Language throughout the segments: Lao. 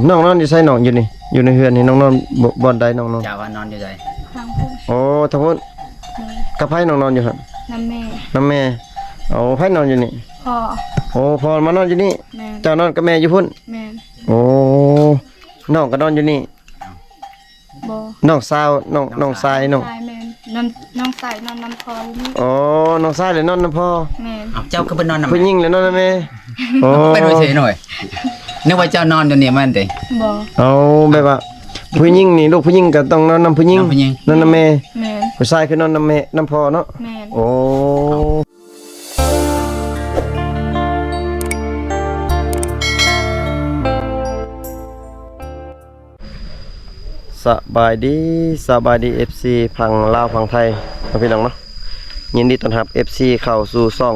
ນ້ອງນອນຢູ່ໃສ? ນ້ອງຢູ່ນີ້ ຢູ່ໃນເຮືອນນີ້ ນ້ອງນອນ ບ່ອນໃດນ້ອງນອນ? ເຈົ້າວ່ານອນຢູ່ໃສ? ທາງພຸ້ນ. ໂອ້ ທາງພຸ້ນ. ໂດຍ. ກັບໃຜນ້ອງນອນຢູ່ຫັ້ນ? ນຳແມ່. ນຳແມ່. ໂອ້ ໃຜນອນຢູ່ນີ້? ພໍ່. ໂອ້ ພໍ່ມານອນຢູ່ນີ້? ແມ່ນ. ເຈົ້ານອນກັບແມ່ຢູ່ພຸ້ນ? ແມ່ນ. ໂອ້ ນ້ອງກໍນອນຢູ່ນີ້? ບໍ່. ນ້ອງສາວ ນ້ອງ ນ້ອງຊາຍ ນ້ອງ ນ້ອງຊາຍ ແມ່ນ. ນ້ອງ ນ້ອງຊາຍນອນນຳພໍ່ຢູ່ນີ້. ອໍ ນ້ອງຊາຍລະນອນນຳພໍ່. ແມ່ນ. ເອົ້າ ເຈົ້າຄືບໍ່ນອນນຳ ຜູ້ຍິງລະນອນນຳແມ່? ອໍ ເປັນໄປໃສໜ້ອຍ? ນຶກວ່າເຈົ້ານອນຢູ່ນີ້ແມ່ນຕິ? ບໍ່. ເອົາ ແບບວ່າຜູ້ຍິງນີ້ ລູກຜູ້ຍິງກໍຕ້ອງນອນນຳຜູ້ຍິງ ນອນນຳແມ່. ແມ່ນ. ຜູ້ຊາຍຄືນອນນຳແມ່ ນຳພໍ່ເນາະ? ແມ່ນ. ໂອ້ ສະບາຍດີ ສະບາຍດີ ເອັຟຊີ ຝັ່ງລາວຝັ່ງໄທເນາະ ພີ່ນ້ອງເນາະ. ຍິນດີຕ້ອນຮັບ ເອັຟຊີ ເຂົ້າສູ່ຊ່ອງ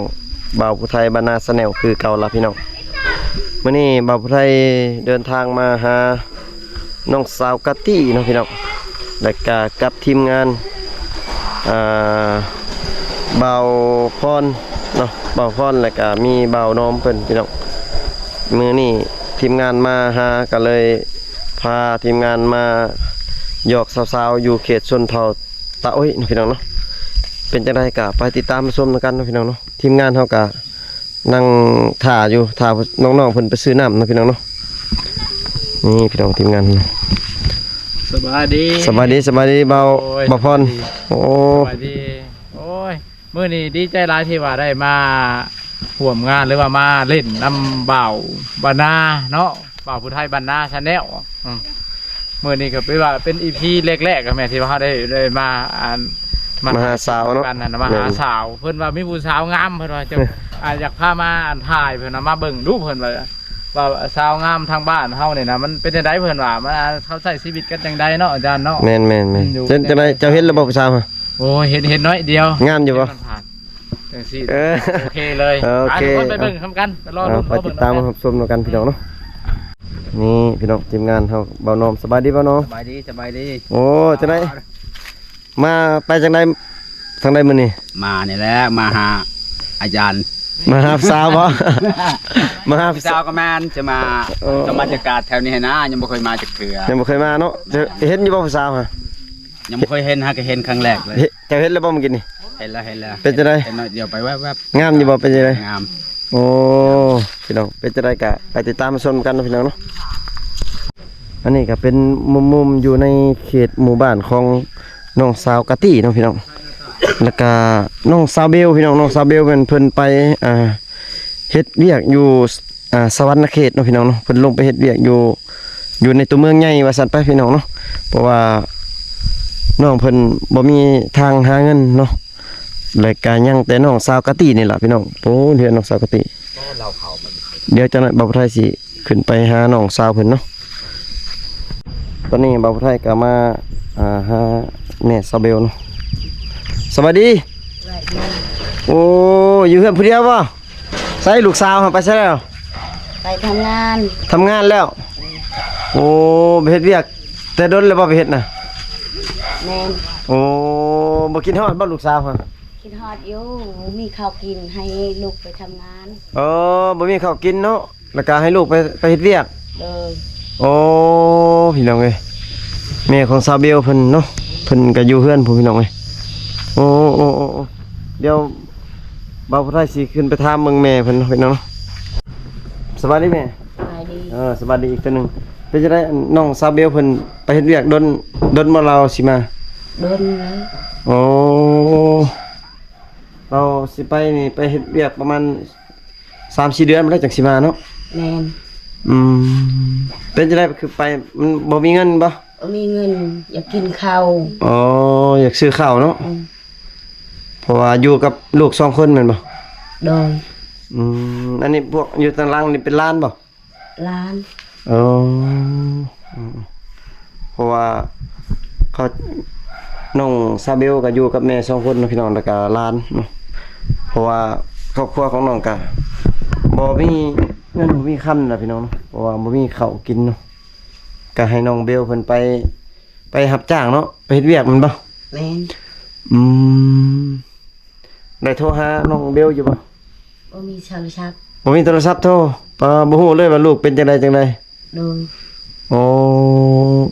ບ່າວຜູ້ໄທບ້ານນາ Channel ຄືເກົ່າລະ ພີ່ນ້ອງ. ມື້ນີ້ບ່າວຜູ້ໄທເດີນທາງມາຫານ້ອງສາວກະຕິເນາະ ພີ່ນ້ອງ ແລະກະກັບທີມງານ ອ່າ ບ່າວພອນເນາະ ບ່າວພອນ ແລະກະມີບ່າວນອມເພິ່ນ ພີ່ນ້ອງ. ມື້ນີ້ທີມງານມາຫາ ກໍເລີຍພາທີມງານມາຢອກສາວໆ ຢູ່ເຂດຊົນເຜົ່າຕາໂອ້ຍເນາະ ພີ່ນ້ອງເນາະ. ເປັນຈັ່ງໃດກໍໄປຕິດຕາມມາຊົມນຳກັນເນາະ ພີ່ນ້ອງເນາະ. ທີມງານເຮົາກໍນັ່ງຖ້າຢູ່ ຖ້ານ້ອງໆເພິ່ນໄປຊື້ນ້ຳເນາະ ພີ່ນ້ອງເນາະ. ນີ້ພີ່ນ້ອງ ທີມງານ. ສະບາຍດີ ສະບາຍດີ ສະບາຍດີບ່າວ ໂອ້ຍ ບ່າວພອນ. ໂອ້ ສະບາຍດີ. ໂອ້ຍ ມື້ນີ້ດີໃຈຫຼາຍທີ່ວ່າໄດ້ມາຮ່ວມງານ ຫຼືວ່າມາຫຼິ້ນນຳບ່າວບ້ານນາເນາະ ບ່າວຜູ້ໄທບ້ານນາ Channel. ອືມ ມື້ນີ້ກໍເປັນວ່າເປັນ ອີພີ ແລກໆ ກໍແມ່ນທີ່ວ່າເຮົາໄດ້ ໄດ້ມາ ອັນ ມາຫາສາວເນາະ ກັນຫັ້ນນະ ມາຫາສາວ. ເພິ່ນວ່າມີຜູ້ສາວງາມ ເພິ່ນວ່າຈະ ອ່າ ຢາກພາມາ ອັນ ຖ່າຍ ເພິ່ນວ່າມາເບິ່ງດູ ເພິ່ນວ່າ ວ່າສາວງາມທາງບ້ານເຮົານີ້ນະ ມັນເປັນຈັ່ງໃດ ເພິ່ນວ່າ ມັນ ເຂົາໃຊ້ຊີວິດກັນຈັ່ງໃດເນາະ ອາຈານເນາະ. ແມ່ນໆໆ. ເຈົ້າ ເຈົ້າໄດ້ ເຈົ້າເຫັນແລ້ວບໍ່ຜູ້ສາວ? ໂອ້ຍ ເຫັນ ເຫັນໜ້ອຍດຽວ. ງາມຢູ່ບໍ່? ເຫັນຜ່ານໆ ຈັ່ງຊີ້. ເອີ ໂອເຄເລີຍ. ເອີ ໂອເຄ ໄປ ທຸກຄົນໄປເບິ່ງນຳກັນ ໄປລໍລຸ້ນ ໄປຕິດຕາມຮັບຊົມນຳກັນ ພີ່ນ້ອງເນາະ. ນີ້ພີ່ນ້ອງ ທີມງານເຮົາ ບ່າວນອມ. ສະບາຍດີບ່າວນອມ. ສະບາຍດີ ສະບາຍດີ. ໂອ້ ຈັ່ງໃດ ອ່າ ມາ ໄປຈັ່ງໃດ ທາງໃດມື້ນີ້? ມານີ້ແຫຼະ ມາຫາອາຈານ. ມາຫາສາວບໍ່? ມາຫາສາວກໍແມ່ນ ຈະມາ ເອີ ກໍມາຈັດການແຖວນີ້ຫັ້ນນະ ຍັງບໍ່ເຄີຍມາຈັກເທື່ອ. ຍັງບໍ່ເຄີຍມາເນາະ. ເຫັນຢູ່ບໍ່ຜູ້ສາວ? ຍັງບໍ່ເຄີຍເຫັນ ຫາກະເຫັນຄັ້ງແລກເລີຍ. ເຫັນ ເຈົ້າເຫັນແລ້ວບໍ່ມື້ກີ້ນີ້? ເຫັນແລ້ວ ເຫັນແລ້ວ. ເປັນຈັ່ງໃດ? ເຫັນໜ້ອຍດຽວ ໄປແວບໆ. ງາມຢູ່ບໍ່? ເປັນຈັ່ງໃດ? ງາມ. ໂອ້ ພີ່ນ້ອງ ເປັນຈັ່ງໃດກະໄປຕິດຕາມມາຊົມກັນເນາະ ພີ່ນ້ອງເນາະ. ອັນນີ້ກະເປັນມຸມໆ ຢູ່ໃນເຂດໝູ່ບ້ານຂອງນ້ອງສາວກະຕິເນາະ ພີ່ນ້ອງ ແລ້ວກະນ້ອງສາວເບວ ພີ່ນ້ອງ. ນ້ອງສາວເບວແມ່ນເພິ່ນໄປ ອ່າ ເຮັດວຽກຢູ່ ອ່າ ສະຫວັນນະເຂດເນາະ ພີ່ນ້ອງເນາະ. ເພິ່ນລົງໄປເຮັດວຽກຢູ່ ຢູ່ໃນຕົວເມືອງໃຫຍ່ວ່າຊັ້ນໄປ ພີ່ນ້ອງເນາະ ເພາະວ່ານ້ອງເພິ່ນບໍ່ມີທາງຫາເງິນເນາະ ແລະກະຍັງແຕ່ນ້ອງສາວກະຕິນີ້ລະ ພີ່ນ້ອງ. ໂອ້ ເຮືອນນ້ອງສາວກະຕິ. ດຽວຈັກໜ້ອຍບ່າວຜູ້ໄທຊິຂຶ້ນໄປຫານ້ອງສາວເພິ່ນເນາະ. ຕອນນີ້ບ່າວຜູ້ໄທກໍມາ ອ່າ ຫາແມ່ສາວເບວເນາະ. ສະບາຍດີ. ສະບາຍດີ. ໂອ້ ຢູ່ເຮືອນຜູ້ດຽວບໍ່? ໃສລູກສາວຫັ້ນ ໄປໃສແລ້ວ? ໄປທຳງານ. ທຳງານແລ້ວ? ໂອ້ ໄປເຮັດວຽກແຕ່ດົນແລ້ວບໍ່ໄປເຮັດນະ? ແມ່ນ. ໂອ້ ບໍ່ຄິດຮອດບໍ່ລູກສາວຫັ້ນ? ຄິດຮອດຢູ່ ບໍ່ມີເຂົ້າກິນ ໃຫ້ລູກໄປທຳງານ. ເອີ ບໍ່ມີເຂົ້າກິນເນາະ ແລ້ວກະໃຫ້ລູກໄປ ໄປເຮັດວຽກ. ໂດຍ. ໂອ້ ພີ່ນ້ອງເອີຍ ແມ່ຂອງສາວເບວເພິ່ນເນາະ ເພິ່ນກະຢູ່ເຮືອນພຸ້ນ ພີ່ນ້ອງເອີຍ. ໂອ້ ໂອ້ ໂອ້ ໂອ້ ດຽວບ່າວຜູ້ໄທຊິຂຶ້ນໄປຖາມເບິ່ງແມ່ເພິ່ນເນາະ ພີ່ນ້ອງເນາະ. ສະບາຍດີແມ່. ສະບາຍດີ. ເອີ ສະບາຍດີອີກເທື່ອໜຶ່ງ. ເປັນຈັ່ງໃດ ນ້ອງສາວເບວເພິ່ນໄປເຮັດວຽກດົນ ດົນບໍ່ລາວຊິມາ? ດົນແລ້ວ. ໂອ້ ລາວຊິໄປນີ້ ໄປເຮັດວຽກປະມານສາມສີ່ເດືອນພຸ້ນແຫຼະ ຈັ່ງຊິມາເນາະ. ແມ່ນ. ອືມ ເປັນຈັ່ງໃດຄືໄປ ມັນບໍ່ມີເງິນບໍ່? ບໍ່ມີເງິນ ຢາກກິນເຂົ້າ. ອໍ ຢາກຊື້ເຂົ້າເນາະ. ອືມ ເພາະວ່າຢູ່ກັບລູກສອງຄົນແມ່ນບໍ່? ໂດຍ. ອືມ ອັນນີ້ພວກຢູ່ທາງຫຼັງນີ້ເປັນຫຼານບໍ່? ຫຼານ. ເອີ ເພາະວ່າເຂົາ ນ້ອງສາວເບວກໍຢູ່ກັບແມ່ສອງຄົນເນາະ ພີ່ນ້ອງ ແລ້ວກໍຫຼານເນາະ. ເພາະວ່າຄອບຄົວຂອງນ້ອງກໍບໍ່ມີເງິນບໍ່ມີຄຳນະ ພີ່ນ້ອງເນາະ ເພາະວ່າບໍ່ມີເຂົ້າກິນເນາະ. ກໍໃຫ້ນ້ອງເບວເພິ່ນໄປ ໄປຮັບຈ້າງເນາະ ໄປເຮັດວຽກແມ່ນບໍ່? ແມ່ນ. ອືມ ໄດ້ໂທຫານ້ອງເບວຢູ່ບໍ່? ບໍ່ມີໂທລະສັບ. ບໍ່ມີໂທລະສັບໂທ. ປາ ບໍ່ຮູ້ເລີຍວ່າລູກເປັນຈັ່ງໃດຈັ່ງໃດ. ໂດຍ. ໂອ້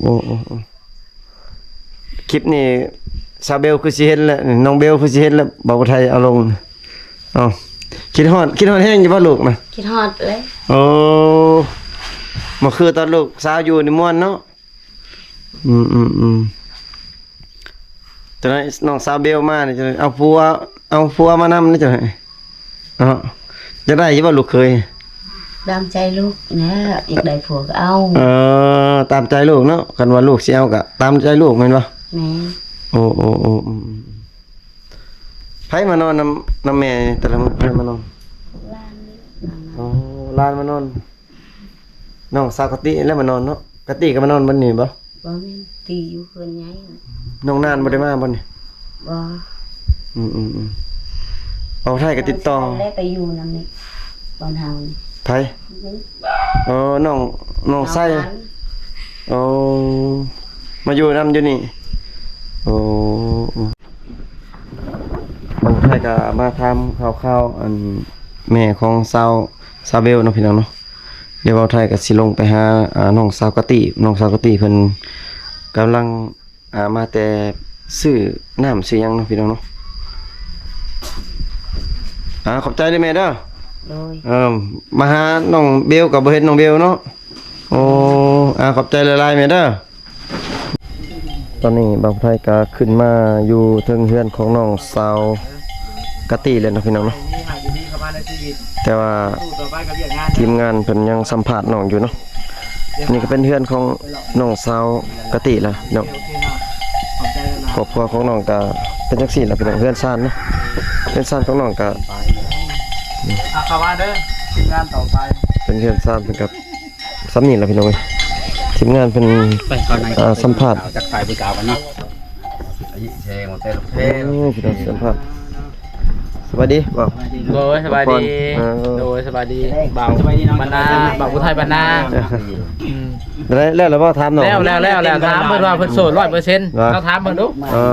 ໂອ້ ໂອ້ ໂອ້ ຄລິບນີ້ສາວເບວຄືຊິເຫັນແລ້ວ ນ້ອງເບວຄືຊິເຫັນແລ້ວ ບ່າວໄທເອົາລົງ. ເອົ້າ ຄິດຮອດ ຄິດຮອດແຮງຢູ່ບໍ່ລູກນະ? ຄິດຮອດເລີຍ. ໂອ້ ມາຄືຕອນລູກສາວຢູ່ນີ້ມ່ວນເນາະ. ອືມ ອືມ ອືມ ຈັ່ງໃດນ້ອງສາວເບວມານີ້ ຈັ່ງໃດເອົາຜົວ ເອົາຜົວມານຳນີ້ ຈັ່ງໃດເນາະ? ຢາກໄດ້ຢູ່ບໍ່ລູກເຂີຍ? ຕາມໃຈລູກແຫຼະ ຢາກໄດ້ຜົວກໍເອົາ. ເອີ ຕາມໃຈລູກເນາະ ຄັນວ່າລູກຊິເອົາກໍຕາມໃຈລູກແມ່ນບໍ່? ແມ່ນ. ໂອ້ ໂອ້ ໂອ້ ອືມ ອືມ ໃຜມານອນນຳ ນຳແມ່ແຕ່ລະມື້ ໃຜມານອນ? ຫຼານ. ໂອ້ ຫຼານມານອນ. ນ້ອງສາວກະຕິແລ້ວມານອນເນາະ. ກະຕິກໍມານອນບ່ອນນີ້ບໍ່? ບໍ່ແມ່ນ ຕິຢູ່ເຮືອນໃຫຍ່. ນ້ອງນານບໍ່ໄດ້ມາບ່ອນນີ້? ບໍ່. ອືມ ອືມ ອືມ ເອົາ ໄທກໍຕິດຕໍ່ ແລ້ວໄປຢູ່ນຳນີ້ ບ່ອນເຮົານີ້. ໃຜ? ນີ້. ເອີ ນ້ອງ ນ້ອງໄຊ. ໂອ້ ມາຢູ່ນຳຢູ່ນີ້. ໂອ້ ບ່າວໄທກໍມາຖາມຂ່າວໆ ອັນ ແມ່ຂອງສາວ ສາວເບວເນາະ ພີ່ນ້ອງເນາະ. ດຽວບ່າວໄທກໍຊິລົງໄປຫາ ອ່າ ນ້ອງສາວກະຕິ ນ້ອງສາວກະຕິເພິ່ນກຳລັງ ອ່າ ມາແຕ່ຊື້ນ້ຳຊື້ຫຍັງເນາະ ພີ່ນ້ອງເນາະ. ອ່າ ຂອບໃຈເດີແມ່ເດີ. ໂດຍ. ເອີ ມາຫານ້ອງເບວກໍບໍ່ເຫັນນ້ອງເບວເນາະ. ໂອ້ ອ່າ ຂອບໃຈຫຼາຍໆ ແມ່ເດີ. ຕອນນີ້ບ່າວໄທກໍຂຶ້ນມາຢູ່ເທິງເຮືອນຂອງນ້ອງສາວກະຕິແລ້ວເນາະ ພີ່ນ້ອງເນາະ. ແຕ່ວ່າທີມງານເພິ່ນຍັງສຳພາດນ້ອງຢູ່ເນາະ. ນີ້ກໍເປັນເຮືອນຂອງນ້ອງສາວກະຕິແລ້ວເນາະ. ຄອບຄົວຂອອງນ້ອງກໍເປັນຈັ່ງຊີ້ແຫຼະ ພີ່ນ້ອງ. ເຮືອນຊານເນາະ ເຮືອນຊານຂອງນ້ອງກໍ ອ່ະ ເຂົ້າມາເດີ ທີມງານຕໍ່ໄປ ເປັນເຮືອນຊານເພິ່ນກໍ ສ່ຳນີ້ລະພີ່ນ້ອງເອີຍ. ທີມງານເພິ່ນ ໄປເຂົ້າໃນ ເອີ ສຳພາດ ທັກທາຍຜູ້ສາວກັນເນາະ. ໂອ້ ພີ່ນ້ອງສຳພາດ. ສະບາຍດີ ບ່າວ. ໂດຍ ສະບາຍດີ ເອີ ໂດຍ ສະບາຍດີ ບ່າວບັນນາ ບ່າວຜູ້ໄທບັນນາ. ອືມ ແລ້ວ ແລ້ວລະບໍ່? ຖາມນ້ອງ. ແລ້ວ ແລ້ວ ແລ້ວ ແລ້ວ ຖາມເພິ່ນວ່າເພິ່ນໂສດຮ້ອຍເປີເຊັນ ເຮົາຖາມເພິ່ນດູ. ເອີ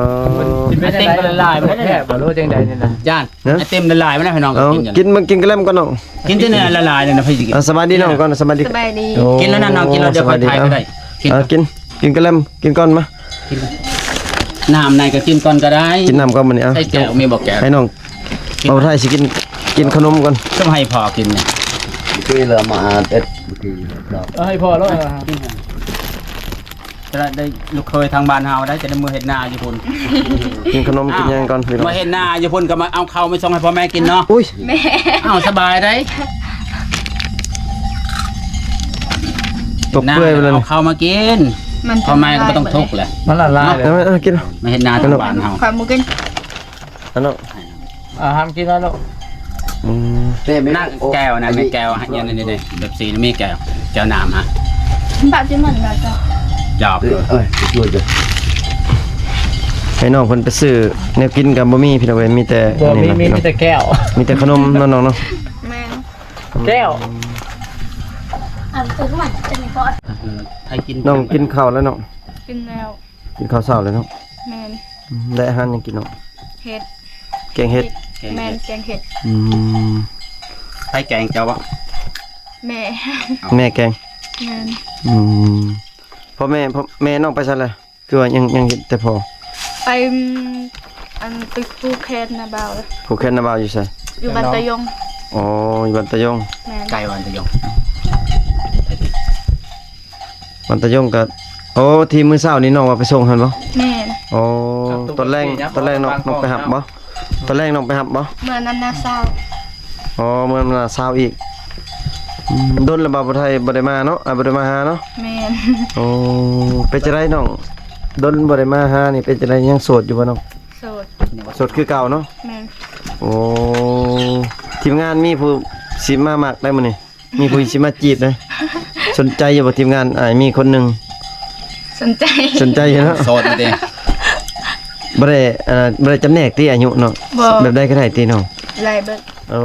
ເປັນຈັ່ງໃດ ຫຼາຍໆ ບໍ່ ຫຼືວ່າຈັ່ງໃດນີ້ນະ? ຢ້ານ ໄອຕິມຫຼາຍໆ ມານະ ໃຫ້ນ້ອງກິນ. ເອົາ ກິນ ມາກິນກະແລັມກ່ອນນ້ອງ. ກິນແຕ່ແນວຫຼາຍໆ ນີ້ນະ ໃຜຊິກິນ? ອ່າ ສະບາຍດີນ້ອງກ່ອນ ສະບາຍດີ. ສະບາຍດີ. ໂອ້ ກິນແລ້ວນັ້ນນ້ອງ ກິນແລ້ວ ດຽວຄ່ອຍຖ່າຍກໍໄດ້. ກິນ ເອີ ກິນ ກິນກະແລັມ ກິນກ່ອນມາ. ກິນນ້ຳໃນກໍກິນກ່ອນກໍໄດ້. ກິນນ້ຳກ່ອນບັດນີ້. ເອົາ ໃສ່ແກ້ວ ມີບໍ່ແກ້ວ? ໃຫ້ນ້ອງ ເອົາ ໄທຊິກິນ ກິນຂະໜົມກ່ອນ. ຕ້ອງໃຫ້ພໍ່ກິນນີ້. ຄືລະມາເອັດ ເມື່ອກີ້ ເອີ ໃຫ້ພໍ່ແລ້ວ. ຈະໄດ້ລູກເຂີຍທາງບ້ານເຮົາໄດ້ ຈະໄດ້ເມືອເຮັດນາຢູ່ພຸ້ນ. ກິນຂະໜົມກິນຫຍັງກ່ອນພີ່ນ້ອງ. ມາເຮັດນາຢູ່ພຸ້ນກໍມາເອົາເຂົ້າມາສົ່ງໃຫ້ພໍ່ແມ່ກິນເນາະ. ອຸ້ຍ ແມ່ ເອົາ ສະບາຍໄດ໋. ຕົກເປື່ອຍໄປແລ້ວ. ເອົາເຂົ້າມາກິນ ມັນ ພໍ່ແມ່ກໍບໍ່ຕ້ອງທຸກແຫຼະ ມັນລະລາຍ. ເອົາ ເອົາ ກິນ ມາເຮັດນາທາງບ້ານເຮົາ. ຂ້ອຍບໍ່ກິນ. ອັນນັ້ນ ອ່າ ຫ້າມກິນແລ້ວລູກ. ອືມ ແມ່ນ ແກ້ວນະ ແມ່ນແກ້ວ ອັນນີ້ ເປັບຊີນະ ມີແກ້ວ ແກ້ວນ້ຳຮະ. ປະຊິມັນກໍຈອບ ເອີຍ ຊ່ວຍເດີ. ໃຫ້ນ້ອງເພິ່ນໄປຊື້ແນວກິນກໍບໍ່ມີພີ່ນ້ອງເອີຍ. ມີແຕ່ ບໍ່ມີ ອັນນີ້ລະ ມີ ມີແຕ່ແກ້ວ ມີແຕ່ຂະໜົມເນາະນ້ອງເນາະ. ແມ່ນ ແກ້ວ. ອັນ ໃຜກິນ ນ້ອງກິນເຂົ້າແລ້ວເນາະ? ກິນແລ້ວ. ກິນເຂົ້າເຊົ້າແລ້ວເນາະ. ແມ່ນ. ອືມ ໄດ້ອາຫານຫຍັງກິນເນາະ? ເຫັດ ແກງເຫັດ. ແມ່ນ ແກງເຫັດ. ອືມ ໃຜແກງ ເຈົ້າບໍ່? ແມ່ ແມ່ແກງ. ແມ່ນ. ອືມ ພໍ່ແມ່ ພໍ່ແມ່ນ້ອງໄປໃສລະ? ຄືວ່າຍັງ ຍັງເຫັນແຕ່ພໍ່ ໄປ ອັນ ໄປຜູກແຂນນາບ່າວ. ຜູກແຂນນາບ່າວຢູ່ໃສ? ຢູ່ບ້ານຕາຍົງ. ອໍ ຢູ່ບ້ານຕາຍົງ. ແມ່ນ. ໃກ້ບ້ານຕາຍົງ. ບ້ານຕາຍົງກໍ ໂອ້ ທີ່ມື້ເຊົ້ານີ້ນ້ອງວ່າໄປສົ່ງຫັ້ນບໍ່? ແມ່ນ. ໂອ້ ຕອນແລງ ຕອນແລງນ້ອງ ນ້ອງໄປຮັບບໍ່? ຕອນແລງນ້ອງໄປຮັບບໍ່? ເມືອນຳນ້າສາວ. ອໍ ເມືອນຳນ້າສາວອີກ. ອືມ ດົນແລ້ວບໍ່ ບໍ່ໄດ້ ບໍ່ໄດ້ມາເນາະ ອ່າ ບໍ່ໄດ້ມາຫາເນາະ. ແມ່ນ. ໂອ້ ເປັນຈັ່ງໃດນ້ອງ ດົນບໍ່ໄດ້ມາຫານີ້ ເປັນຈັ່ງໃດ ຍັງໂສດຢູ່ບໍ່ນ້ອງ? ໂສດ. ໂສດຄືເກົ່າເນາະ. ແມ່ນ. ໂອ້ ທີມງານມີຜູ້ຊິມາມັກໄດ໋ມື້ນີ້. ມີຜູ້ຊິມາຈີບເດ້. ສົນໃຈຢູ່ບໍ່ທີມງານ? ອ້າຍມີຄົນໜຶ່ງ. ສົນໃຈ. ສົນໃຈຢູ່ເນາະ. ໂສດເດ້. ບໍ່ໄດ້ ເອີ ບໍ່ໄດ້ຈຳແນກຕິອາຍຸເນາະ? ບໍ່. ແບບໃດກໍໄດ້ຕິນ້ອງ? ໄດ້ເບິດ. ໂອ້ ອ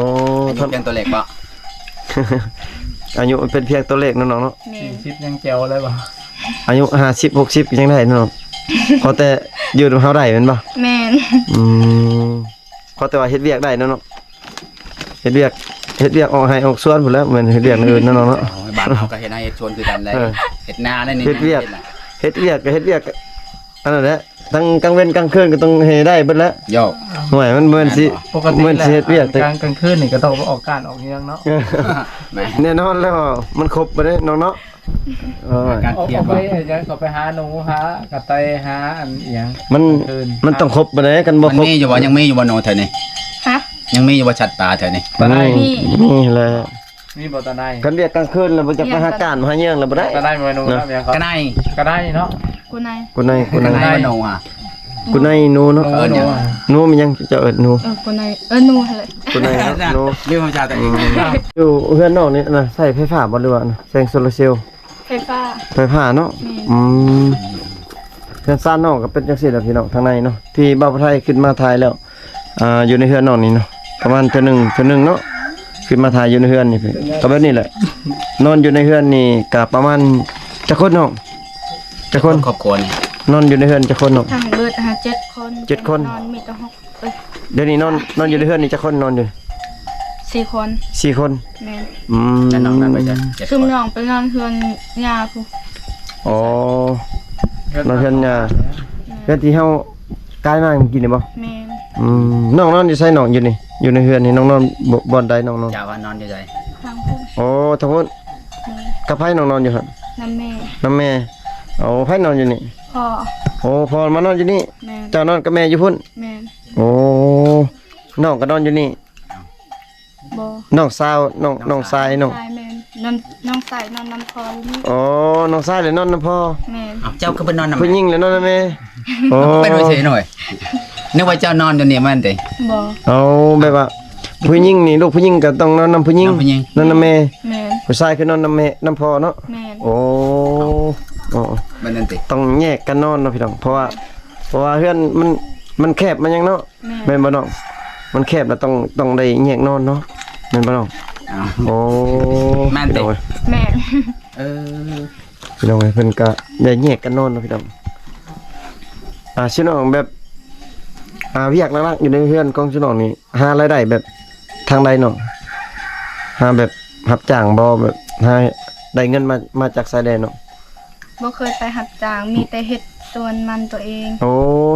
າຍຸພຽງຕົວເລກບໍ່? ອາຍຸມັນເປັນພຽງຕົວເລກເນາະນ້ອງເນາະ. ແມ່ນ. ສີ່ສິບຍັງແຈວເລີຍບໍ່? ອາຍຸຫ້າສິບ ຫົກສິບກໍຍັງໄດ້ເນາະ. ຂໍແຕ່ຢູ່ນຳເຮົາໄດ້ແມ່ນບໍ່? ແມ່ນ. ອືມ ຂໍແຕ່ວ່າເຮັດວຽກໄດ້ເນາະນ້ອງ. ເຮັດວຽກ ເຮັດວຽກອອກໄຮ່ອອກສວນພຸ້ນແຫຼະ ແມ່ນເຮັດວຽກແນວອື່ນເນາະນ້ອງເນາະ. ໂອ້ຍ ບ້ານເຮົາກໍເຮັດໄຮ່ເຮັດສວນຄືກັນໄດ໋. ເອີ ເຮັດນາແລ້ວນີ້ ເຮັດວຽກ ເຮັດນາ ເຮັດວຽກກໍເຮັດວຽກ ອັນນັ້ນແຫຼະ ທັງກາງເວັນກາງຄືນກໍຕ້ອງໃຫ້ໄດ້ເບິດແຫຼະ ໂຢ ໂອ້ຍ ມັນບໍ່ແມ່ນຊິ ແມ່ນບໍ່? ບໍ່ກະຕິ ມັນຊິເຮັດວຽກແຕ່ ກາງ ກາງຄືນນີ້ກໍຕ້ອງໄປອອກການອອກເຮືອນເນາະ ແມ່ນ ແນ່ນອນແລ້ວ ມັນຄົບບໍ່ໄດ້ນ້ອງເນາະ ເອີ ອາການ ອອກ ຄຽດ ອອກໄປ ບໍ່ ຫຍັງ ເຂົາໄປຫາໜູ ຫາກະແຕ ຫາອັນອີ່ຫຍັງ ມັນ ກາງຄືນ ມັນຕ້ອງຄົບບໍ່ໄດ້ ຄັນບໍ່ຄົບ ມັນມີຢູ່ບໍ່? ຍັງມີຢູ່ບໍ່ໜູແຖວນີ້? ຮະ? ຍັງມີຢູ່ບໍ່ສັດປ່າແຖວນີ້? ບໍ່ໄດ້ ມີ ມີແຫຼະ ມີບໍ່ຕາໄນ? ຄັນວຽກກາງຄືນແລ້ວບໍ່ຈັກໄປຫາການຫາເຫຍື່ອງແລ້ວບໍ່ໄດ້ ຕາໄນບໍ່ໜູ ນະ ເນາະ ກະໄນ ກະໄນເນາະ ກຸໄນ ກຸໄນ ກຸໄນ ກະໄນບໍ່ໜູຫະ ກຸໄນໜູເນາະ ເອີ້ນຫຍັງ? ໜູແມ່ນຫຍັງ? ເຈົ້າເອີ້ນໜູ ເອີ ກຸໄນ ເອີ້ນໜູຫັ້ນແຫຼະ ກຸໄນເນາະ ໜູ ເລື່ອງຂອງຊາວຕົວເອງ ຢູ່ເຮືອນນ້ອງນີ້ນະ ໃຊ້ໄຟຟ້າບໍ່ ຫຼືວ່ານະ ແສງໂຊລາເຊວ? ໄຟຟ້າ ໄຟຟ້າເນາະ ແມ່ນ ອືມ ເຮືອນຊານນ້ອງກໍເປັນຈັ່ງຊີ້ແຫຼະພີ່ນ້ອງ ທາງໃນເນາະ ທີ່ບ່າວຜູ້ໄທຂຶ້ນມາຖ່າຍແລ້ວ ອ່າ ຢູ່ໃນເຮືອນນ້ອງນີ້ເນາະ ປະມານເທື່ອໜຶ່ງ ເທື່ອໜຶ່ງເນາະ ຂຶ້ນມາຖ່າຍຢູ່ໃນເຮືອນນີ້ ກໍແບບນີ້ແຫຼະ ນອນຢູ່ໃນເຮືອນນີ້ກໍປະມານຈັກຄົນນ້ອງ? ຈັກຄົນ? ຄອບຄົວນີ້ ນອນຢູ່ໃນເຮືອນຈັກຄົນນ້ອງ? ທັງເບິດຫາເຈັດຄົນ ເຈັດຄົນ ນອນມີແຕ່ຫົກ ເອີຍ ດຽວນີ້ນອນ ນອນຢູ່ໃນເຮືອນນີ້ຈັກຄົນນອນຢູ່? ສີ່ຄົນ ສີ່ຄົນ ແມ່ນ ອືມ ແລ້ວນ້ອງນັ້ນໄປໃສ? ເຈັດຄົນ ຊຸມນ້ອງໄປນອນເຮືອນຍ່າພຸ້ນ ອໍ ນອນເຮືອນຍ່າ ແມ່ນ ເຮືອນທີ່ເຮົາກາຍມາເມື່ອກີ້ນີ້ບໍ່? ແມ່ນ ອືມ ນ້ອງນອນຢູ່ໃສນ້ອງ? ຢູ່ນີ້ ຢູ່ໃນເຮືອນນີ້ນ້ອງນອນ ບ່ອນໃດນ້ອງນອນ? ເຈົ້າວ່ານອນຢູ່ໃສ? ທາງພຸ້ນ ໂອ້ ທາງພຸ້ນ ແມ່ນ ກັບໃຜນ້ອງນອນຢູ່ຫັ້ນ? ນຳແມ່ ນຳແມ່ ໂອ້ ໃຜນອນຢູ່ນີ້? ພໍ່ ໂອ້ ພໍ່ມານອນຢູ່ນີ້ ແມ່ນ ເຈົ້ານອນກັບແມ່ຢູ່ພຸ້ນ? ແມ່ນ ໂອ້ ນ້ອງກໍນອນຢູ່ນີ້? ບໍ່ ນ້ອງສາວ ນ້ອງ ນ້ອງຊາຍ ນ້ອງ ນ້ອງຊາຍ ແມ່ນ ນ້ອງ ນ້ອງຊາຍນອນນຳພໍ່ຢູ່ນີ້ ອໍ ນ້ອງຊາຍແຫຼະນອນນຳພໍ່ ແມ່ນ ເຈົ້າຄືໄປນອນນຳ ຜູ້ຍິງແຫຼະນອນນຳແມ່ ໂອ້ ເປັນໄປເສຍໜ້ອຍ ນຶກວ່າເຈົ້ານອນຢູ່ນີ້ແມ່ນຕິ ບໍ່ ເອົາ ແບບວ່າຜູ້ຍິງນີ້ ລູກຜູ້ຍິງກໍຕ້ອງນອນນຳຜູ້ຍິງ ນອນນຳແມ່ ແມ່ນ ຜູ້ຊາຍຄືນອນນຳແມ່ ນຳພໍ່ເນາະ ແມ່ນ ໂອ້ ແມ່ນນັ້ນຕິ ຕ້ອງແຍກກັນນອນເນາະພີ່ນ້ອງ ເພາະວ່າ ເພາະວ່າເຮືອນມັນ ມັນແຄບ ມັນຫຍັງເນາະ ແມ່ນ ແມ່ນບໍ່ນ້ອງ? ມັນແຄບລະຕ້ອງ ຕ້ອງໄດ້ແຍກນອນເນາະ ແມ່ນບໍ່ນ້ອງ? ອ້າວ ໂອ້ ແມ່ນຕິ ພີ່ນ້ອງເອີຍ ແມ່ນ ເອີ ພີ່ນ້ອງເອີຍ ເພິ່ນກະໄດ້ແຍກກັນນອນເນາະພີ່ນ້ອງ ອ່າ ຊິນ້ອງແບບ ອ່າ ວຽກຫຼັກໆຢູ່ໃນເຮືອນຂອງຊິນ້ອງນີ້ ຫາລາຍໄດ້ແບບທາງໃດນ້ອງ? ຫາແບບຮັບຈ້າງບໍ່? ແບບຫາໄດ້ເງິນມາ ມາຈາກຊາຍແດນເນາະ? ບໍ່ເຄີຍໄປຮັບຈ້າງ ມີແຕ່ເຮັດສວນມັນຕົວເອງ ໂອ້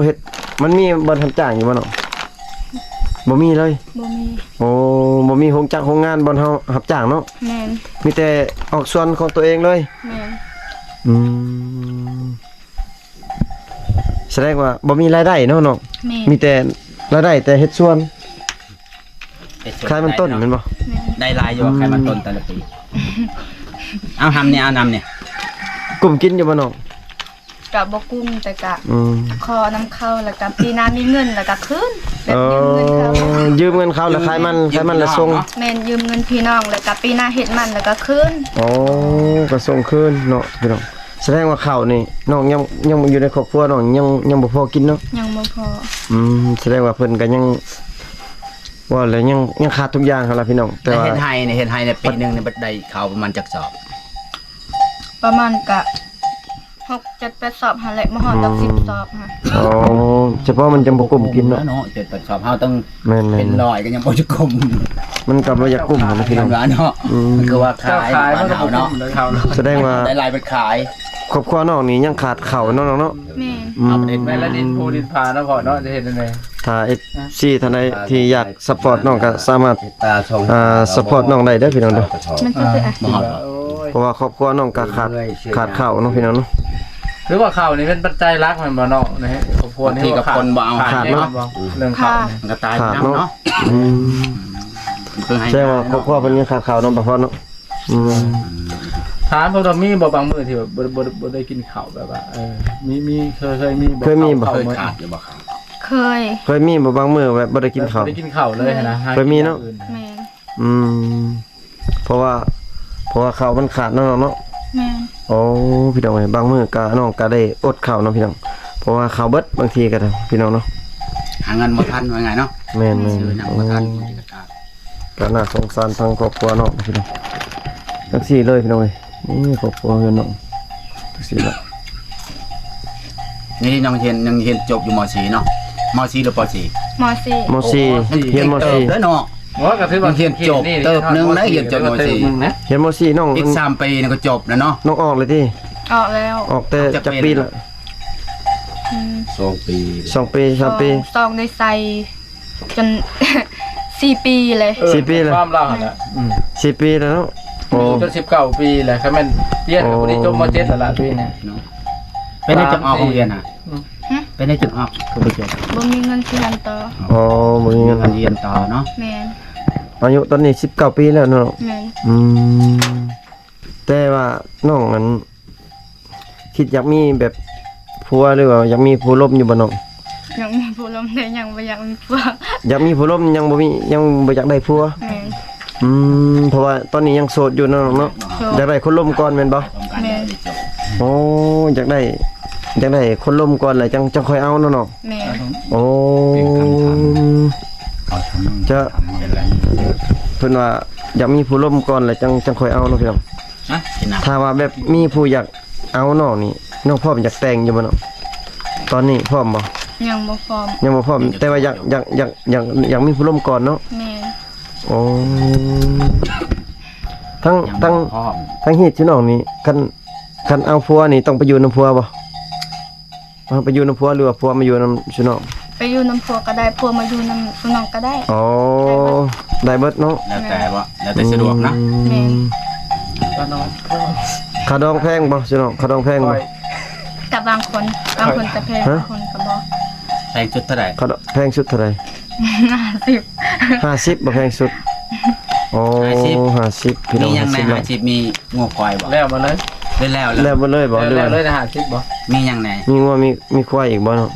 ເຮັດ ມັນມີບ່ອນຮັບຈ້າງຢູ່ບໍ່ນ້ອງ? ບໍ່ມີເລີຍ ບໍ່ມີ ໂອ້ ບໍ່ມີໂຮງຈັກໂຮງງານບ່ອນເຮົາຮັບຈ້າງເນາະ ແມ່ນ ມີແຕ່ອອກສວນຂອງຕົວເອງເລີຍ ແມ່ນ ອືມ ສະແດງວ່າບໍ່ມີລາຍໄດ້ເນາະນ້ອງ ແມ່ນ ມີແຕ່ລາຍໄດ້ແຕ່ເຮັດສວນ ເຮັດສວນ ຂາຍມັນຕົ້ນແມ່ນບໍ່? ແມ່ນ ໄດ້ຫຼາຍຢູ່ ອືມ ຂາຍມັນຕົ້ນແຕ່ລະປີ ເອົາ ຫຳນີ້ ເອົານຳນີ້ ກຸ້ມກິນຢູ່ບໍ່ນ້ອງ? ກະບໍ່ກຸ້ມ ແຕ່ກະ ອືມ ຂໍນຳເຂົາ ແລ້ວກະປີໜ້າມີເງິນ ແລ້ວກະຄືນ ແບບ ເອີ ຢືມເງິນເຂົາ ຢືມເງິນເຂົາ ແລ້ວຂາຍມັນ ຂາຍມັນແລ້ວສົ່ງ ແມ່ນ ຢືມເງິນພີ່ນ້ອງ ແລ້ວກະປີໜ້າເຮັດມັນ ແລ້ວກະຄືນ ໂອ້ ກະສົ່ງຄືນເນາະພີ່ນ້ອງ ສະແດງວ່າເຂົ້ານີ້ນ້ອງຍັງ ຍັງຢູ່ໃນຄອບຄົວນ້ອງຍັງ ຍັງບໍ່ພໍກິນເນາະ ຍັງບໍ່ພໍ ອືມ ສະແດງວ່າເພິ່ນກະຍັງ ວ່າແລ້ວຍັງ ຍັງຂາດທຸກຢ່າງຫັ້ນລະພີ່ນ້ອງ ແຕ່ວ່າ ເຮັດໄຮ່ນີ້ ເຮັດໄຮ່ນີ້ປີໜຶ່ງນີ້ໄດ້ເຂົ້າປະມານຈັກສອບ? ປະມານກະ ຫົກເຈັດແປດສອບຫັ້ນແຫຼະ ບໍ່ຮອດດອກ ອືມ ສິບສອບຫັ້ນ ອໍ ສະເພາະມັນຈັ່ງບໍ່ກຸ້ມກິນເນາະ ເນາະ ເຈັດແປດສອບ ເຮົາຕ້ອງ ແມ່ນໆ ເປັນຮ້ອຍກໍຍັງບໍ່ຈະກຸ້ມ ມັນກໍບໍ່ຢາກກຸ້ມຫັ້ນນະພີ່ນ້ອງ ເນາະ ອືມ ມັນຄືວ່າຂາຍ ຂາຍມັນກໍບໍ່ກຸ້ມເນາະ ສະແດງວ່າໄດ້ຫຼາຍໄປຂາຍ ຄອບຄົວນ້ອງນີ້ຍັງຂາດເຂົ້າເນາະນ້ອງເນາະ ແມ່ນ ອືມ ແມ່ນລະດິນພູດິນຜາເນາະພໍ່ເນາະ ຈະເຮັດຈັ່ງໃດ ຖ້າເອັຟຊີທ່ານໃດທີ່ຢາກ ຊັບພອດນ້ອງກໍສາມາດ ອ່າ ຊັບພອດນ້ອງໄດ້ເດີພີ່ນ້ອງເດີ ມັນຄື ເພາະວ່າຄອບຄົວນ້ອງກໍຂາດ ຂາດເຂົ້າເນາະພີ່ນ້ອງເນາະ ຫຼືວ່າເຂົ້ານີ້ເປັນປັດໄຈຫຼັກແມ່ນບໍ່ນ້ອງ ໃນຄອບຄົວນີ້ ບາງທີກໍຄົນບໍ່ເອົາ ຂາດເນາະ ເລື່ອງເຂົ້າ ຂາດ ກໍຕາຍນຳເນາະ ອືມ ແສດງວ່າຄອບຄົວເພິ່ນຍັງຂາດເຂົ້າເນາະ ປະພອນເນາະ ອືມ ຖາມເພິ່ນວ່າມີບໍ່ບາງມື້ທີ່ແບບບໍ່ ບໍ່ ບໍ່ໄດ້ກິນເຂົ້າ ແບບວ່າ ເອີ ມີ ມີ ເຄີຍ ເຄີຍມີບໍ່ ເຄີຍມີບໍ່ ເຂົ້າ ເຄີຍຂາດຢູ່ບໍ່ເຂົ້າ? ເຄີຍ ເຄີຍມີບໍ່ບາງມື້ແບບບໍ່ໄດ້ກິນເຂົ້າ ບໍ່ໄດ້ກິນເຂົ້າເລີຍຫັ້ນນະ ເຄີຍມີເນາະ ແມ່ນ ອືມ ເພາະວ່າ ເພາະວ່າເຂົ້າມັນຂາດເນາະນ້ອງເນາະ ແມ່ນ ໂອ້ ພີ່ນ້ອງເອີຍ ບາງມື້ກະ ນ້ອງກະໄດ້ອົດເຂົ້າເນາະພີ່ນ້ອງ ເພາະວ່າເຂົ້າເບິດບາງທີກະ ພີ່ນ້ອງເນາະ ຫາເງິນບໍ່ທັນວ່າງ່າຍເນາະ ແມ່ນໆ ຊື້ຫຍັງບໍ່ທັນ ໂອ້ ບາງທີກະຂາດ ກະໜ້າສົງສານທາງຄອບຄົວນ້ອງພີ່ນ້ອງ ຈັ່ງຊີ້ເລີຍພີ່ນ້ອງເອີຍ ນີ້ຄອບຄົວເຮືອນນ້ອງ ຈັ່ງຊີ້ລະ ນີ້ນ້ອງຮຽນ ຍັງຮຽນຈົບຢູ່ ມໍສີ່ ເນາະ ມໍສີ່ ຫຼື ປໍສີ່ ມໍສີ່ ມໍສີ່ ໂອ້ ຮຽນມໍສີ່ ເຕີບເດີເນາະ ບໍ່ ກໍຖືວ່າຮຽນຈົບເຕີບໜຶ່ງແລ້ວ ຮຽນຈົບມໍສີ່ ຮຽນມໍສີ່ນ້ອງ ອີກສາມປີນີ້ກໍຈົບແລ້ວເນາະ ນ້ອງອອກແລ້ວຕິ ອອກແລ້ວ. ອອກແຕ່ຈັກປີລະ? ອືມ ສອງປີ ສອງປີ ສາມປີ ສອງ ສອງໄດ້ໃສ່ຈົນ ສີ່ປີເລີຍ. ເອີ ສີ່ປີແລ້ວ ຄວາມລາວຫັ້ນແຫຼະ. ອືມ ສີ່ປີແລ້ວເນາະ. ໂອ້ ຈົນສິບເກົ້າປີແລ້ວ. ຄັນແມ່ນຮຽນກໍ ໂອ້ ພໍດີຈົບ ມໍເຈັດ ແລ້ວລະປີນີ້ເນາະ. ເປັນຫຍັງຈຶ່ງອອກໂຮງຮຽນນະ? ຫຶ? ເປັນຫຍັງຈຶ່ງອອກ? ຄືບໍ່ຈົບ? ບໍ່ມີເງິນຊິຮຽນຕໍ່. ອໍ ບໍ່ມີເງິນຮຽນຕໍ່ເນາະ. ແມ່ນ. ອາຍຸຕອນນີ້ສິບເກົ້າປີແລ້ວເນາະ. ແມ່ນ. ອືມ ແຕ່ວ່ານ້ອງນັ້ນ ຄິດຢາກມີແບບຜົວ ຫຼືວ່າຢາກມີຜູ້ລົມຢູ່ບໍ່ນ້ອງ? ຢາກມີຜູ້ລົມ ແຕ່ຍັງບໍ່ຢາກມີຜົວ. ຢາກມີຜູ້ລົມ ຍັງບໍ່ມີ ຍັງບໍ່ຢາກໄດ້ຜົວ. ແມ່ນ. ອືມ ເພາະວ່າຕອນນີ້ຍັງໂສດຢູ່ເນາະນ້ອງເນາະ. ໂສດ. ຢາກໄດ້ຄົນລົມກ່ອນແມ່ນບໍ່? ແມ່ນ. ໂອ້ ຢາກໄດ້ ຢາກໄດ້ຄົນລົມກ່ອນ ແລ້ວຈັ່ງ ຈັ່ງຄ່ອຍເອົາເນາະນ້ອງ. ແມ່ນ. ໂອ້ ເປັນຄຳຖາມ ເຈົ້າ ເພິ່ນວ່າຢາກມີຜູ້ລົມກ່ອນ ແລ້ວຈັ່ງ ຈັ່ງຄ່ອຍເອົາເນາະພີ່ນ້ອງ. ຮະ? ຖ້າວ່າແບບມີຜູ້ຢາກເອົານ້ອງນີ້ ນ້ອງພ້ອມຢາກແຕ່ງຢູ່ບໍ່ນ້ອງ? ຕອນນີ້ພ້ອມບໍ່? ຍັງບໍ່ພ້ອມ. ຍັງບໍ່ພ້ອມ ແຕ່ວ່າຢາກ ຢາກ ຢາກ ຢາກ ຢາກມີຜູ້ລົມກ່ອນເນາະ. ແມ່ນ. ໂອ້ ທັງ ທັງ ທັງຮີດຊິນ້ອງນີ້ ຄັນ ຄັນເອົາຜົວນີ້ຕ້ອງໄປຢູ່ນຳຜົວບໍ່? ເຮົາໄປຢູ່ນຳຜົວ ຫຼືວ່າຜົວມາຢູ່ນຳຊຸນ້ອງ? ໄປຢູ່ນຳຜົວກໍໄດ້ ຜົວມາຢູ່ນຳຊຸນ້ອງກໍໄດ້. ອໍ ໄດ້ເບິດ ໄດ້ເບິດເນາະ. ແລ້ວແຕ່ບໍ່ ແລ້ວແຕ່ສະດວກນະ. ອືມ ແມ່ນ. ຄ່າດອງແພງບໍ່ຊຸນ້ອງ? ຄ່າດອງແພງບໍ່? ກໍບາງຄົນ ບາງຄົນກໍແພງ ບາງຄົນກໍບໍ່. ແພງສຸດເທົ່າໃດ? ຄ່າດອງແພງສຸດເທົ່າໃດ? ຫ້າສິບ ຫ້າສິບບໍ່ແພງສຸດ? ໂອ້ ຫ້າສິບ ຫ້າສິບ ພີ່ນ້ອງ. ມີຫຍັງແດ່? ຫ້າສິບ ຫ້າສິບ ມີງົວຄວາຍບໍ່? ແລ້ວໝົດເລີຍ. ເບິດແລ້ວ ແລ້ວ ແລ້ວໝົດເລີຍບໍ່? ເບິດແລ້ວເລີຍ ຫ້າສິບບໍ່? ມີຫຍັງແດ່? ມີງົວ ມີ ມີຄວາຍອີກບໍ່ເນາະ?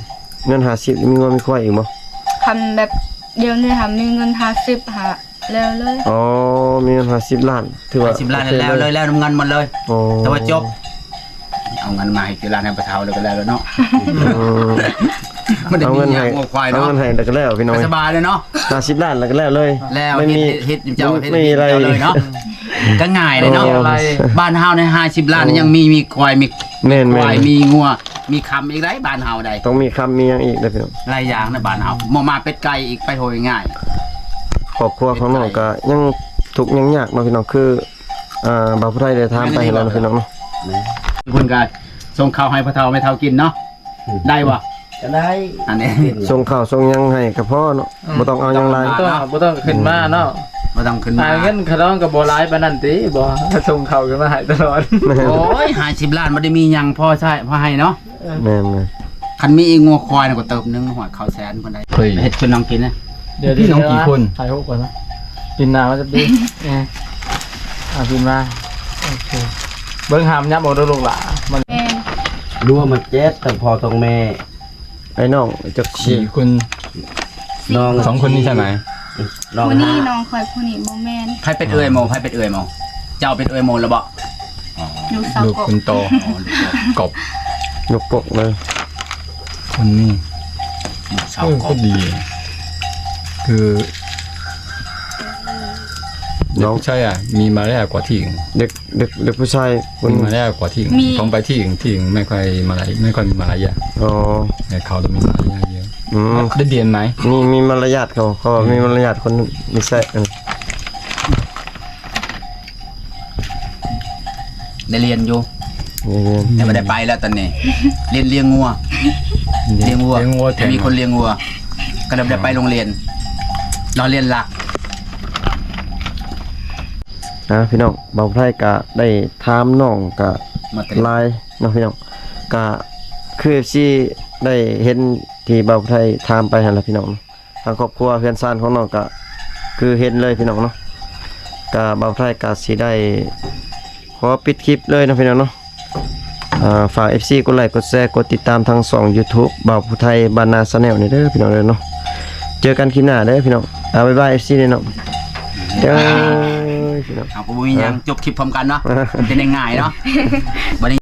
ເງິນຫ້າສິບ ມີງົວມີຄວາຍອີກບໍ່? ຄັນແບບດຽວນີ້ຫາມີເງິນຫ້າສິບຫາແລ້ວເລີຍ. ອໍ ມີເງິນຫ້າສິບລ້ານ ຖືວ່າຫ້າສິບລ້ານ ໂອເຄ ແລ້ວເລີຍ ແລ້ວນຳເງິນໝົດເລີຍ. ອໍ ແຕ່ວ່າຈົບ ເອົາເງິນມາໃຫ້ກິນຮ້ານໃຫ້ປະເຖົ້າ ແລ້ວກໍແລ້ວແລ້ວເນາະ. ອືມ ມັນໄດ້ມີງົວຄວາຍເນາະ ເອົາເງິນໃຫ້ແລ້ວກໍແລ້ວ ພີ່ນ້ອງ. ສະບາຍເລີຍເນາະ ຫ້າສິບລ້ານແລ້ວກໍແລ້ວເລີຍ. ແລ້ວ ເຮັດ ເຮັດ ເຈົ້າ ເຮັດ ເຮັດເຈົ້າເລີຍເນາະ. ກໍງ່າຍເລີຍເນາະ. ໂອ້ ບ້ານເຮົາໃນຫ້າສິບລ້ານ ໂອ້ ຍັງມີ ມີຄວາຍ ມີ ແມ່ນໆ ຄວາຍ ມີງົວ ມີຄຳອີກໄດ໋ ບ້ານເຮົາໄດ໋. ຕ້ອງມີຄຳ ມີຫຍັງອີກເດ້ພີ່ນ້ອງ. ຫຼາຍຢ່າງໃນບ້ານເຮົາ ໝໍໝາເປັດໄກ່ອີກ ໄປໂຫຍງ່າຍ. ຄອບຄົວຂອງນ້ອງກໍຍັງທຸກຍັງຍາກເນາະພີ່ນ້ອງ ຄື ອ່າ ບ່າວຜູ້ໄທໄດ້ຖາມໄປແລ້ວເນາະພີ່ນ້ອງເນາະ. ເພິ່ນກໍສົ່ງເຂົ້າໃຫ້ພໍ່ເຖົ້າແມ່ເຖົ້າກິນເນາະ. ອືມ ໄດ້ບໍ່? ກໍໄດ້ ອັນນີ້ ສົ່ງເຂົ້າສົ່ງຫຍັງໃຫ້ກໍພໍເນາະ. ອືມ ບໍ່ຕ້ອງເອົາຫຍັງຫຼາຍ ບໍ່ຕ້ອງ ບໍ່ຕ້ອງຂຶ້ນມາເນາະ. ບໍ່ຕ້ອງຂຶ້ນມາ ເງິນຄ່າດອງກໍບໍ່ຫຼາຍປານນັ້ນຕິ ບໍ່ ສົ່ງເຂົ້າຂຶ້ນມາໃຫ້ຕະຫຼອດ. ໂອ້ຍ ຫ້າສິບລ້ານບໍ່ໄດ້ມີຫຍັງພໍໃຊ້ພໍໃຫ້ເນາະ. ເອີ ແມ່ນໆ ຄັນມີອີກງົວຄວາຍກໍເຕີບໜຶ່ງ ຮອດເຂົ້າແສນພຸ້ນໃດ໋. ເຮີ້ຍ ເຮັດເປັນນ້ອງກິນນະ. ດຽວ ພີ່ນ້ອງ ດຽວ ກີ່ຄົນ? ຖ່າຍຮູບກ່ອນນະ ປິ່ນໜ້າມາຈັກປີ. ເອີ ເອົາຂຶ້ນມາ ໂອເຄ ເບິ່ງຫາມຍັບອອກເດີລູກຫຼານ. ມັນ ແມ່ນ ລວມມາເຈັດ ທັງພໍ່ທັງແມ່ ໄອ້ນ້ອງຈັກສີ່ ສີ່ຄົນ. ນ້ອງ ສອງຄົນນີ້ໃຊ່ໄໝ? ນ້ອງ ຜູ້ນີ້ ຫ້າ ນ້ອງຂ້ອຍ ຜູ້ນີ້ບໍ່ແມ່ນ. ໃຜເປັນເອື້ອຍໂມ? ໃຜເປັນເອື້ອຍໂມ? ເຈົ້າເປັນເອື້ອຍໂມແລ້ວບໍ່? ອໍ ລູກສາວ ລູກຄົນໂຕ. ອໍ ລູກກົກ ລູກກົກເລີຍ ຄົນນີ້. ເອີ ກໍດີ ຄື ເດັກຜູ້ຊາຍອະ ມີມາລະຍາດກວ່າທີ່ອື່ນ. ເດັກ ເດັກ ເດັກຜູ້ຊາຍຄົນ ມີມາລະຍາດກວ່າທີ່ອື່ນ ມີ ຕ້ອງໄປທີ່ອື່ນ ທີ່ອື່ນໄມ່ຄ່ອຍມາລະ ໄມ່ຄ່ອຍມີມາລະຍາດ. ອໍ ແຕ່ເຂົາຕ້ອງມີມາລະຍາດເຍອະ. ອືມ ໄດ້ຮຽນໄໝ? ມີ ມີມາລະຍາດ ເຂົາ ເຂົາມີມາລະຍາດ ຄົນນິໄສ ເອີ. ໄດ້ຮຽນຢູ່ ໄດ້ຮຽນ ແຕ່ບໍ່ໄດ້ໄປແລ້ວຕອນນີ້ ຮຽນລ້ຽງງົວ ລ້ຽງ ລ້ຽງງົວ ແຕ່ມີຄົນລ້ຽງງົວ ກໍເລີຍບໍ່ໄດ້ໄປໂຮງຮຽນ ລໍຮຽນຫຼັກ. ອ່າ ພີ່ນ້ອງ ບ່າວໄທກະໄດ້ຖາມນ້ອງກະຫຼາຍເນາະພີ່ນ້ອງ ກະຄືເອັຟຊີໄດ້ເຫັນທີ່ບ່າວໄທຖາມໄປຫັ້ນລະພີ່ນ້ອງ. ທາງຄອບຄົວເຮືອນຊານຂອງນ້ອງກະຄືເຫັນເລີຍພີ່ນ້ອງເນາະ. ກະບ່າວໄທກະຊິໄດ້ຂໍປິດຄລິບເລີຍເນາະພີ່ນ້ອງເນາະ. ອ່າ ຝາກເອັຟຊີກົດໄລກົດແຊ ກົດຕິດຕາມທາງຊ່ອງຢູທູບ ບ່າວຜູ້ໄທບ້ານນາແຊນແນວ ນີ້ເດີພີ່ນ້ອງເດີເນາະ. ເຈີກັນຄລິບໜ້າເດີພີ່ນ້ອງ. ອ່າ ບາຍບາຍເອັຟຊີເດີເນາະ. ເອີຍ ພີ່ນ້ອງ ເຮົາກໍບໍ່ມີຫຍັງ ຈົບຄລິບພ້ອມກັນເນາະ ເປັນງ່າຍໆເນາະ. ບັດນີ້